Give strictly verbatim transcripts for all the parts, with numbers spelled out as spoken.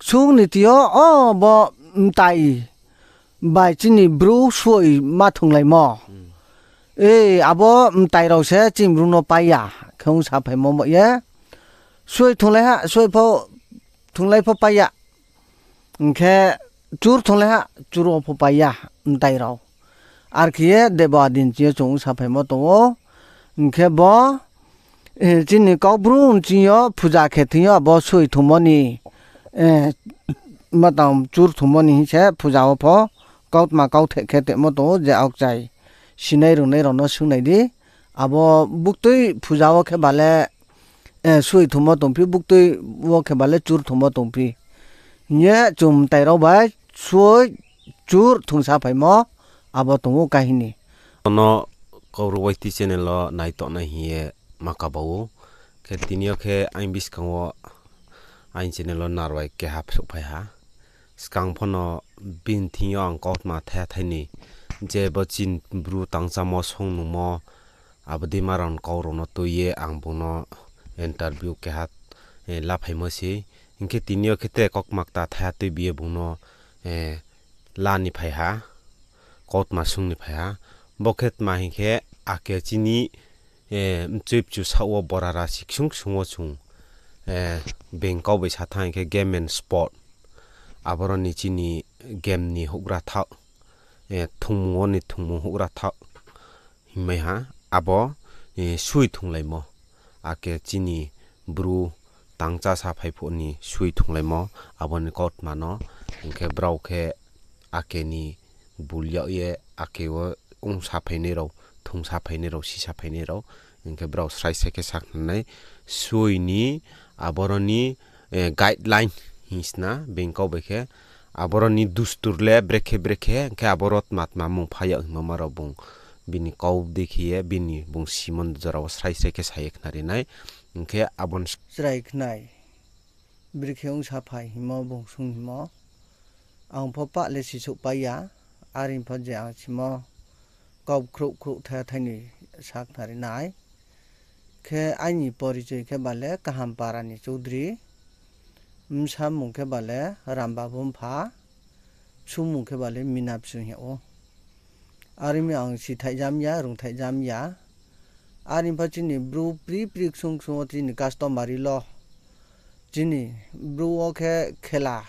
Sung ni ti yo, o bo mtai bai chini bru soi ma thunglaimo. E, abo mtai rao se chini bru no pai ya khe ong saphaimo mo ye. Soi thunglai ha, soi pho thunglai pho pai ya. Hing khe chur thunglai ha, chur wo pho pai ya mtai rao. Ar khe ye debo adin chini yo chung ong saphaimo tong ou. Hing khe bo, e, chini Kaubru ni chini yo puja khe thing yo abo soi thungmo ni, e, matang chur thungmo ni hing se puja wo pho kautma kautheh khe tongmo tong ou je aokchai sinai rungnai rao no sungnai di. Abo buktui puja wo khe ba le, e, soi thungmo tongphi, buktui wo khe ba le chur thungmo tongphi. Hing ye chung mtai rao bai soi chur thungsaphaimo abo tong ou kahini. Nono Kaubru Y T channel wo naitohnai hing ye ma kaba ou. Khe tini yo khe aini buskang wo aini channel wo narwai keha phsouhphai ha. Skang pho no bini thing yo ang kautma thaiha thainoi je bo chini bru tangchámo song nungmo abo dei ma rao ni kau rao no tui ye ang bung no interview keha, e, laphaimo se. Hing khe tini yo khe tre kautma kta thaiha tuibi ye bung no, e, la ni phai ha, kautma sung ni phai ha. Bo khe tma hing khe, ake chini, e, mchoi mchu saoh wo borara si ksung ksung wo chung, e, being kau bai sa thanng hing khe game and sport. Aboro ni chini game ni houhgra thaoh, e, thungmung wo ni thungmung houhgra thaoh hingmai ha, abo, e, soi thunglaimo. Ake chini bru tangchá saphai phuh ni soi thunglaimo, abo ni kautma no, hing khe brao khe ake ni bul yag ye, ake wo ong saphainai rao, thung saphainai rao, si saphainai rao, hing khe brao srai srai khe sakhnanai, soi ni, aboro ni, e, guideline hing sna being kau bai khe, aboro ni dustur le brekhe brekhe, hing khe aboro tma tma mung pha yag hingmo ma rao bung bini kau dei khe ye, bini bung simon jora wo srai srai khe sa ye khnari nai, hing khe abo ni chrai khnai, brekhe ong saphai hingmo bung sung hingmo. Ang pho pah le sisouhpai ya, are pho je ang simo kau khrouh khrouh thaiha thainoi sakhnari nai. Khe aini porichoi khe ba le Kahampara ni Choudri, bsa mung khe ba le Rambabu Mpha, bsu mung khe ba le Mina Bsu hing yag ou. Are mi ang sithaihjam ya, rungthaihjam ya. Are pho chini bru pri pri ksung ksung wo chini customary law. Chini bru wo khe khela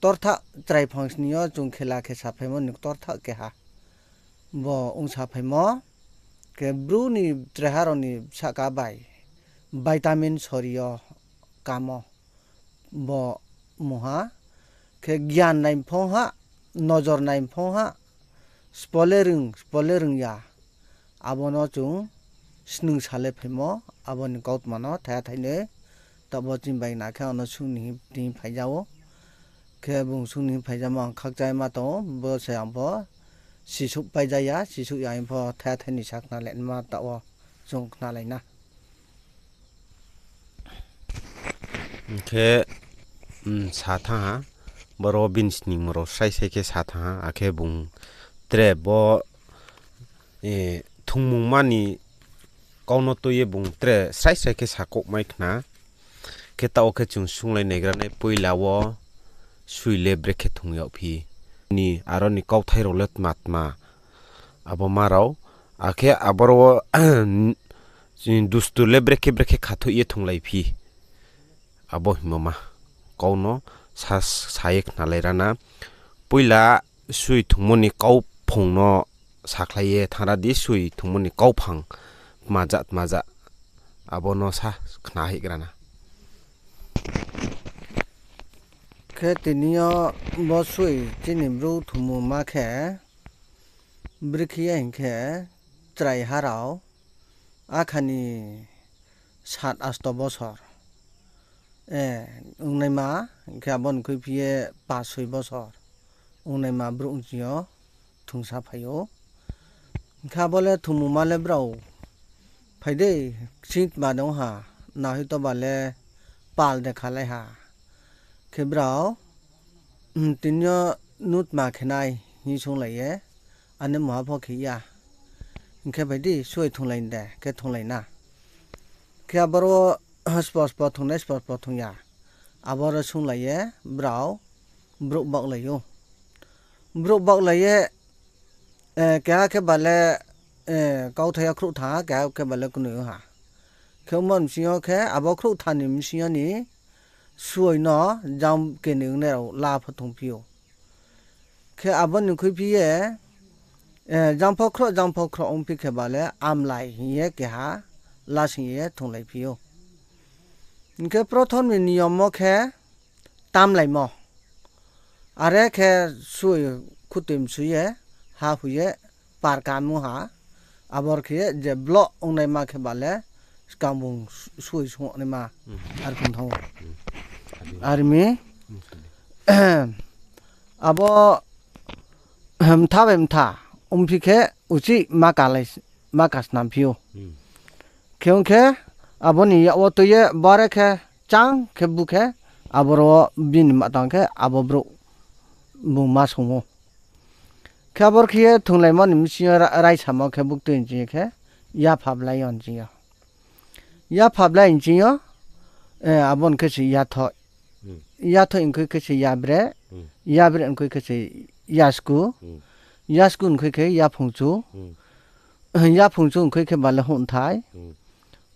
ktortha, chrai phangsni yo chung khela khe saphaimo ni ktortha keha. Bo ong saphaimo, khe bru ni chraiha rao ni sahka bai vitamin sori yo kamo. Bo mungha, khe gyan nai phung ha, nojor nai phung ha, sbo le rung, sbo le rung ya. Abo no chung snung sa le phaimo, abo ni kautma no thaiha thainoi. Taoh bo chini bai na khe ang no sung ni hing phaija ou. Khe bung sung ni hing phaijamo ang khakchangma tong ou, bo se ang pho sisouhpaija ya, sisouh ya hing pho thaiha thainoi sa khna le ma taoh wo chung khnalai na. Hing khe, sa thanng ha, boro bini sningmo rao srai srai khe sa thanng ha, akhe bung tre bo, e, thungmungma ni kau no tui ye bung tre srai srai khe sakouhmai khna. Khe taoh wo khe chung sunglai naigra nai, poila wo soi le brekhe thung yagphi, ni aro ni kauthai rao le tma tma, abo ma rao, akhe aboro wo dustur le brekhe brekhe khathoi ye thunglaiphi. Abo hingmo ma kau no sa, sa ye khnalai ra na. Poila soi thungmo ni kauphung no sakhlai ye thanng ra di, soi thungmo ni kauphang tmaja tmaja, abo no sa khna hoihgra na. Khe tini yo bo soi chini bru thungmungma khe brekhe ye hing khe chraiha rao akha ni sat asto bosor, e, ongnaima, hing khe abo ni khuiphi ye pas soi bosor ongnaima brouh nching yo thungsa phai ou. Hing khe abo le thungmungma le brao phai dei, ksing tma de ong ha, nahoi to ba le pal de khalai ha. Khe brao, tini yo nutma khe nai hing ye sunglai ye, ani mungha pho khe ya. Hing khe phai di, soi thunglai de, khe thunglai na. Khe aboro spo spo thungnai, spo spo thung ya. Aboro sunglai ye brao brouh baohlai ou. Brouh baohlai ye, eh, keha khe ba le, eh, kauthai yo khrouh thanng ha, keha khe ba le knoi ong ha. Khe omo bsing yo khe abo khrouh thanng ni bsing yo ni suoi no jang knoi ongnai rao la pho tongphi ou. Khe abo ni khuiphi ye, eh, jang pho khrouh, jang pho khrouh ongphi khe ba le amlai hing ye keha lasing ye thunglaiphi ou. Hing khe prothom ni niyom wo khe tamlaimo. Are khe suoi khutoi msu ye, ha hui ye, par kamo ha, abor khe ye je bloh ongnaima khe ba le, skang bung suoi sungnaima, ar khong thanng ou. Ar mi, abo mtha bai mtha ongphi khe uchih ma ka lai, ma ka snamphi ou. Khe ong khe, abo ni yak wo tui ye bore khe chang khe bu khe, aboro bini ma tang khe abo brouh bung ma sung ou. Khe abor khe ye thunglaimo ni bsing yo ra-, raisamo khe buktui nching yo khe, yapha blai yo nching yo. Yapha blai nching yo, eh, abo ni khe se yathoih. Yathoih ni khui khe se yabre, yabre ni khui khe se yasku, yasku ni khui khe yaphungchu, yaphungchu ni khui khe ba le houhthai,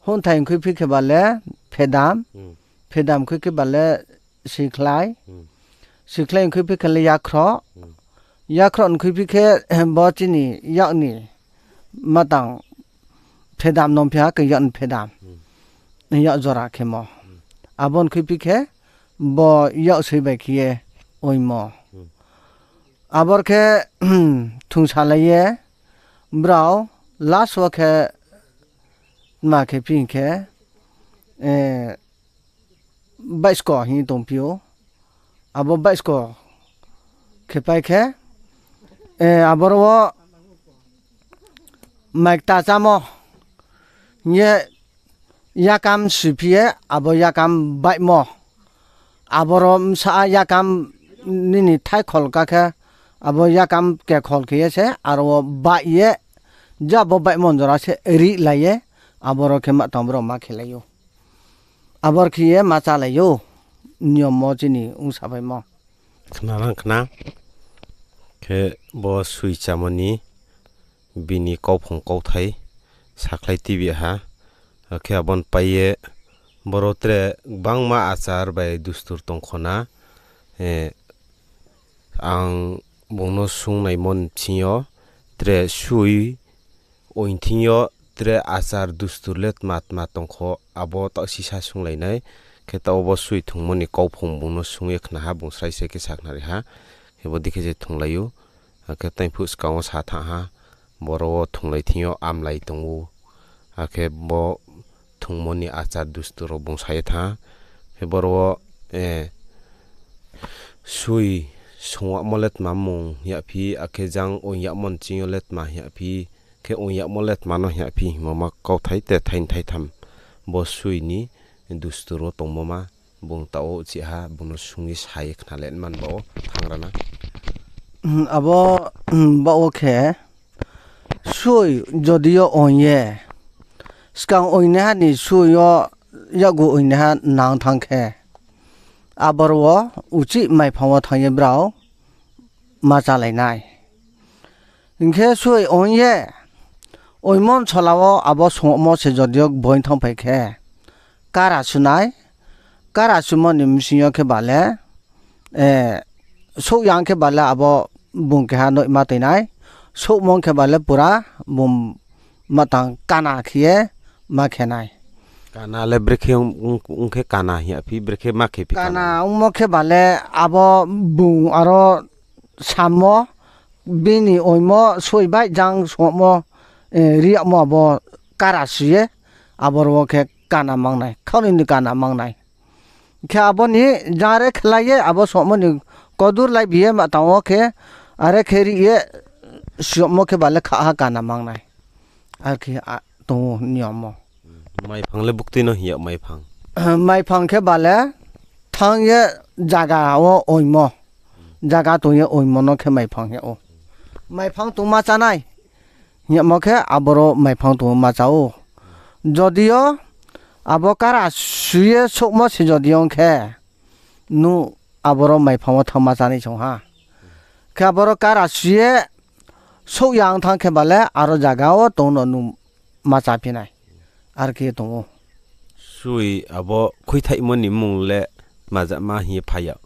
houhthai ni khuiphi khe ba le phedam, phedam khui khe ba le sikhlai, sikhlai ni khuiphi khe le yakhroh, yakhroh ni khuiphi khe bo chini yak ni ma tang phedam nongphi ha khe yak ni phedam. Yak jora khemo. Abo ni khuiphi khe bo yak soi bai khe ye oimo. Abor khe thungsalai ye brao last wo khe tma khe phi hing khe, eh, baisko hing tongphi ou. Abo baisko khe pai khe, eh, aboro wo mai kta chámo hing ye yakam siphi ye abo yakam baihmo. Aboro bsa yakam nini thaikhol ka khe, abo yakam kekhol khe ye se aro wo baih ye, je abo baihmo jora se rihlai ye, aboro khe ma tang brao ma khelai ou. Abor khe ye ma chálai ou, niyom wo chini ongsapaimo. Khna rang khna, khe bo sui chámo ni bini kauphung kauthai sakhlai tibi ha, akhe abo ni pai ye boro tre gbangma achar bai dustur tongkho na, eh, ang bung no sungnaimo ni bsing yo tre sui oing thing yo tre achar dustur le tma tma tongkho abo taoh sisa sunglai nai, khe taoh bo sui thungmo ni kauphung bung no sung ye khna ha, bung srai srai khe sakhnari ha, khe bo dei khe se thunglai ou. Akhe taingphuh skang wo sa thanng ha, boro wo thunglai thing yo amlai tong ou, akhe bo thungmo ni achar dustur rao bung sa ye thanng ha, khe boro wo, eh, sui sung yagmo le tma mung hingphi, akhe jang oing yagmo nching yo le tma hingphi, khe oing yagmo le tma no hingphi hingmo ma kauthai tre thaini thaitham bo sui ni dustur wo tongmo ma bung taoh wo chih ha, bung no sung ye sa ye khna le man ba wo thanng ra na. Abo, baoh wo khe sui jodi yo oing ye, skang oingnaiha ni sui yo yakgu oingnaiha nang thanng khe, aboro wo uchih maiphang wo thanng ye brao ma chálai nai. Hing khe sui oing ye, oingmo ni sola wo abo sungmo se jodi yo boing thanngphai khe, kara su nai, kara sumo ni bsing yo khe ba le, eh, souh yang khe ba le abo bung keha noima toi nai, souhmo khe ba le pura bung ma tang kana khe ye ma khe nai. Kana le brekhe ong, ong, ong khe kana hingphi, brekhe ma khe phi kana? Kana ongmo khe ba le abo bung aro samo, bini oingmo soi bai jang sungmo, eh, ri yagmo abo kara su ye, aboro wo khe kana mang nai, khaunoi ni kana mang nai. Khe abo ni jang re khlai ye, abo sungmo ni kodur lai bi ye ma tang wo khe, are khe ri ye, sungmo khe ba le khaha kana mang nai. Are khe a, tong ou niyom wo. Maiphang le buktui no hing yag maiphang? Maiphang khe ba le thanng ye zaga wo oingmo. Zaga tong ye oingmo no khe maiphang hing yag ou. Maiphang tongma chá nai hing yagmo khe aboro maiphang tongma chá ou. Jodi yo abo kara su ye souhmo se jodi yo ong khe, Nung aboro maiphang wo thanng ma chánai song ha. Khe aboro kara si ye souh ya ong thanng khe ba le aro zaga wo tong no nung ma chá phi nai. Are khe ye tong ou. Sui abo khuithaihmo ni mmung le tma jama hing ye phai yag?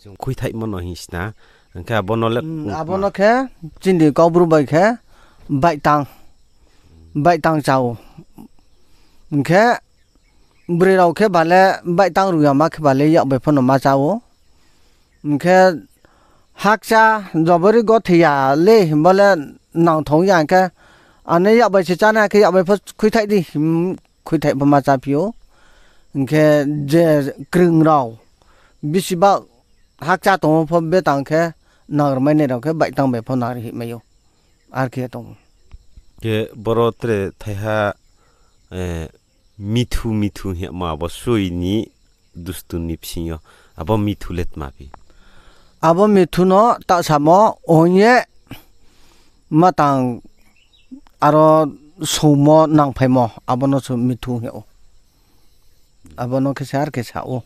Chung khuithaihmo no hing sna, hing khe abo no le abo no khe chini Kaubru bai khe baih tang, baih tang chá ou. Hing khe broi rao khe ba le baih tang ru ya ma khe ba le yak bai pho no ma chá ou. Hing khe hakcha jobori gothei ya le himba le nangthong ya hing khe, ane yak bai se chánai khe yak bai pho khuithaih di, him, khuithaih pho ma chá phi ou. Hing khe je krung rao, bisi ba hakcha tong ou pho betang khe, nang rmai nai rao khe baih tang bai pho nang ri hih mai ou. Are khe tong ou. Khe boro tre thaiha, eh, mithu mithu hingmo abo sui ni dustur ni bsing yo, abo mithu le tma phi? Abo mithu no ta samo ong ye ma tang aro soumo nangphaimo, abo no se mithu hing ou. Abo no khe se are khe sa ou.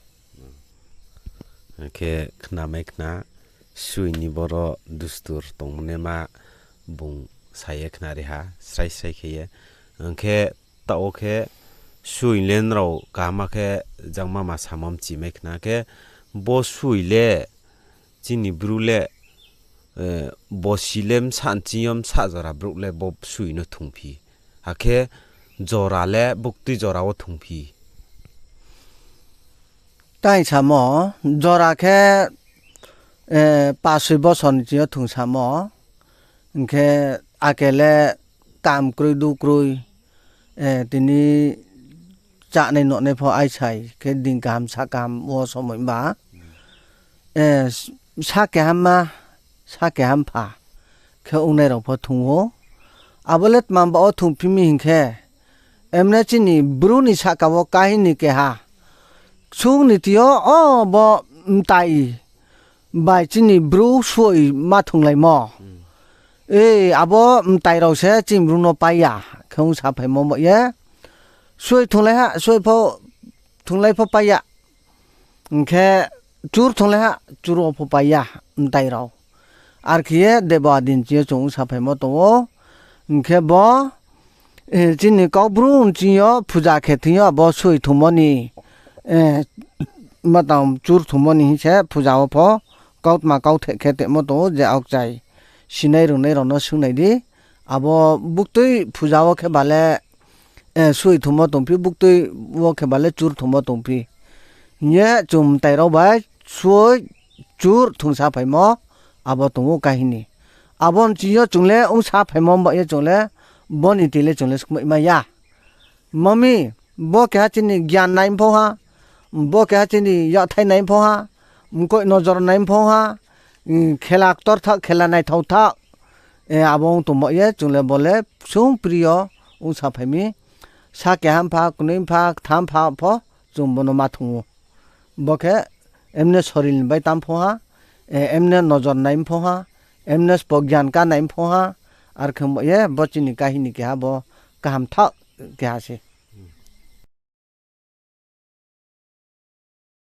Khe khnamai khna, sui ni boro dustur tongmo naima bung sa ye khnari ha, srai srai khe ye. Hing khe taoh wo khe sui le nrao kaham khe jangma ma samo mchimai khna khe, bo sui le chini Bru le, eh, bosi le bsa nching yo bsa jora brouh le bo sui no thungphi. Akhe jora le buktui jora wo thungphi. Tai samo, jora khe, eh, pasoi bosor ni ching yo thungsamo, hing khe ake le kam kroi du kroi, eh, tini chánai nonai pho aisai khe din kaham sa kaham wo somoi ba, eh, sa keha ma, sa keha mpha khe ongnai rao pho thung ou. Abo le tma ba wo thungphi mi hing khe, emne chini Bru ni sahka wo kahini keha. Sung ni ti yo, o, bo mtai bai chini Bru soi ma thunglaimo. E, abo mtai rao se chini Bru no pai ya khe ong saphaimo mo ye. Soi thunglai ha, soi pho thunglai pho pai ya. Hing khe chur thunglai ha, chur wo pho pai ya, mtai rao. Are khe ye debo adin ching yo chung ong saphaimo tong ou. Hing khe bo, eh, chini Kaubru nching yo phuja khe thing yo abo soi thungmo ni, eh, matang chur thungmo ni hing se phuja wo pho kautma kautheh khe temo tong ou je aokchai sinai rungnai rao no sung nai di. Abo buktui phuja wo khe ba le, eh, soi thungmo tongphi, buktui wo khe ba le chur thungmo tongphi. Hing ye chung mtai rao bai soi chur thung saphaimo, abo tong ou kahini. Abo nching yo chung le ong saphaimo ba ye chung le, bo ni tui le chung le skmai mai ya. Mami, bo keha chini gyan nai pho ha, bo keha chini yakthai nai pho ha, mkoih nojor nai pho ha, khela ktor thaoh, khela naithao thaoh, eh, abo ong tongmo ye chung le bo le sung pri yo ong saphai mi, sa keha mpha, knoi mpha, ktham mpha pho chung bo no ma thung ou. Bo khe emne soril ni bai tam pho ha, eh, emne nojor nai pho ha, emne sbo gyan ka nai pho ha, ar khe mo ye bo chini kahini keha bo kaham thaoh keha se.